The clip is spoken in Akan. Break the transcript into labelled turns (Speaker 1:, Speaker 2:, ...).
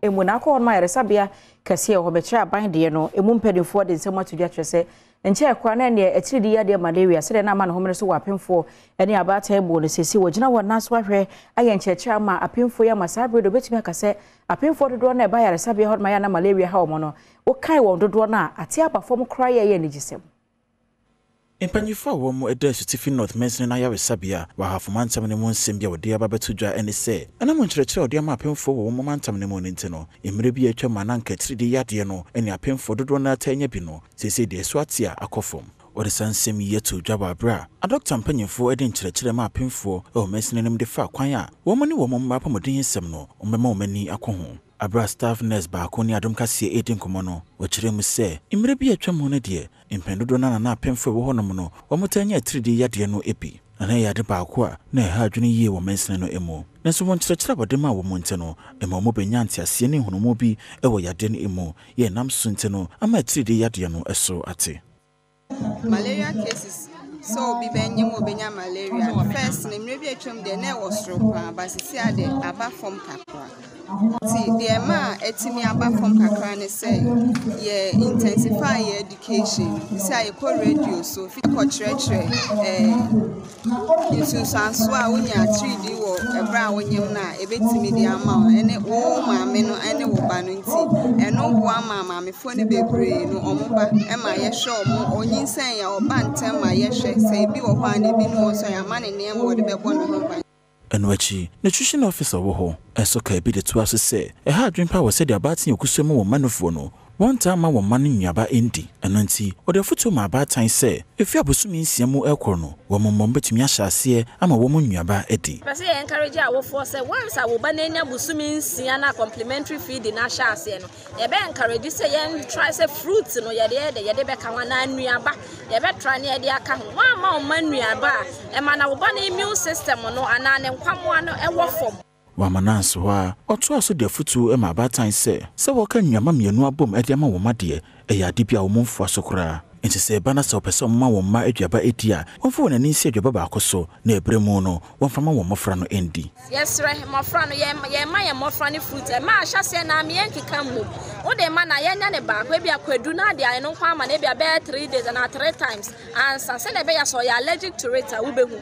Speaker 1: mu. Na akɔ hɔ nom ayaresabea kɛseɛ wɔ hɔ bɛkyerɛ aban deɛ no emu mpanimfoɔ de nsɛm ato dwa kyerɛ sɛ nkyɛɛ koraa na ɛneɛ atiridii yadeɛ malaria sɛdeɛ na ama ne homene so wɔ apemfoɔ ne abaatan mu no, seesei wɔgyina wɔn nan so ahwɛ ayɛ nkyerɛkyerɛ ama apemfoɔ yi ama saa berɛ de wɔbɛtumi aka sɛ apemfoɔ dodoɔ no a ɛba ayaresabea hɔ nom ayɛ na malaria ha wɔn no, wokae wɔn dodoɔ no a, ate aba fam koraa yɛ ɛyɛ anigyesɛm.
Speaker 2: Mpanyimfo a wɔn da Asutifi North Mansini no ayaresabea wɔ Ahafo Mantam no mu nsɛm bi a wɔde aba abɛto dwa ne sɛ, ɛnam nkyerɛkyerɛ a wɔde ama apemfoɔ wɔ wɔn mantam no mu no nti no, mmere bi a atwam a na anka atiridii yadeɛ no ne apemfoɔ dodoɔ no ara taa nya bi no, seesei deɛ ɛso ate a akɔ fam. Wɔde saa nsɛm yi ato dwa wɔ bere a adɔkta mpanyimfoɔ de nkyerɛkyerɛ ma apemfoɔ wɔ mansini no mu de fa kwan a wɔn ne wɔn mma apɔmuden nsɛm no wɔbɛma wɔn ani akɔ ho. Bere a staff nurse baako ne Adom Kaseɛ redi nkɔmmɔ no, ɔkyerɛɛ mu sɛ, mmerɛ bi a atwa mu no deɛ, mpɛn dodoɔ no ara na na apemfoɔ a ɛwɔ hɔnom no, wɔtaa nya atiridii yadeɛ no bi. Na na ɛyɛ ade baako a na ɛha adwene yie wɔ mansini no mu. Nanso wɔ nkyerɛkyerɛ a wɔde maa wɔn nti no, ɛma wɔbɛnyaa nteaseɛ ne nhunumu bi wɔ yadeɛ no mu, yɛ ɛnam so nti no ama atiridii yadeɛ no so ate.
Speaker 3: Malaria cases, sɛ obi bɛnyem obenya malaria no, first no mmerɛ bi a atwam deɛ na ɛwɔ soro paa, but seesei a deɛ aba fam kakra. Nti deɛ ɛma a atumi aba fam kakra ne sɛ yɛ intensify yɛ education no. Seesei a yɛkɔ radio so kɔkyerɛkyerɛ ɛɛ nsunsuansoɔ a wonya atiridii wɔ ɛberɛ a wonyem no a ɛbɛtumi de ama wo ɛne wo maame no ɛne wo ba no. Nti ɛno boa ma maamefoɔ no bebree no wɔn ba ma yɛhwɛ wɔn. Ɔnyinsɛn a ɔba ntɛm ma yɛhwɛ sɛ ebi wɔ hɔ a na ebi nni hɔ nso a yɛama no nneɛma a ɔde bɛbɔ ne ho ban.
Speaker 2: Ɛno akyi, nutrition officer wɔ hɔ nso kaa bi de toaa so sɛ, Ɛha adwene paa wɔ sɛdeɛ abaatan a wɔkusua mu wɔn mma nufoɔ no, wɔntaa mma wɔn mma no nnuaba nndi. Ɛno nti, wɔde afotuo maa abaatan sɛ, ɛfiri abosome 6 mu rekɔ no, wɔn mma bɛtumi ahyɛ aseɛ ama wɔn nnuaba adi.
Speaker 4: Yɛpɛ sɛ yɛ encourage awofoɔ sɛ once a wo ba no anya bosome 6 na complementary feeding no ahyɛ aseɛ no, Yɛbɛ encourage sɛ yɛn try sɛ fruit no yɛde yɛ dɛ yɛde bɛka ho anaa nnuaba yɛbɛ try na yɛde aka ho. Woamma wo mma nnuaba a, ɛma na wo ba no immune system no anaa ne nkwammoa no ɛwɔ fam.
Speaker 2: Wamma no anso hɔ ara, ɔtoaa so de afotuo maa abaatan sɛ, sɛ wɔka nnuama mmienu abom de ama wɔn mma deɛ, ɛyɛ ade bi a wɔmfoa so koraa. Enti sɛ ɛba na sɛ wɔpɛ sɛ wɔma wɔn mma aduaba di a, wɔmfa wɔn ani nsi aduaba baako so, na ɛberɛ mu no, wɔmfa mma wɔn mmɔfra no ndi.
Speaker 4: Yɛsrɛ mmɔfra no, yɛ yɛmma yɛn mmɔfra no fruit. Ɛma ahyɛseɛ no ara me yɛnkeka mmom. Wode ma no a, yɛnyɛ no baako. Ebia kwadu no adeɛ a, ɛno nko ara ma no ebia bɛyɛ 3 days anaa 3 times ansa. Sɛdeɛ ɛbɛyɛ a sɛ ɔyɛ allergic to it a, wobɛhu.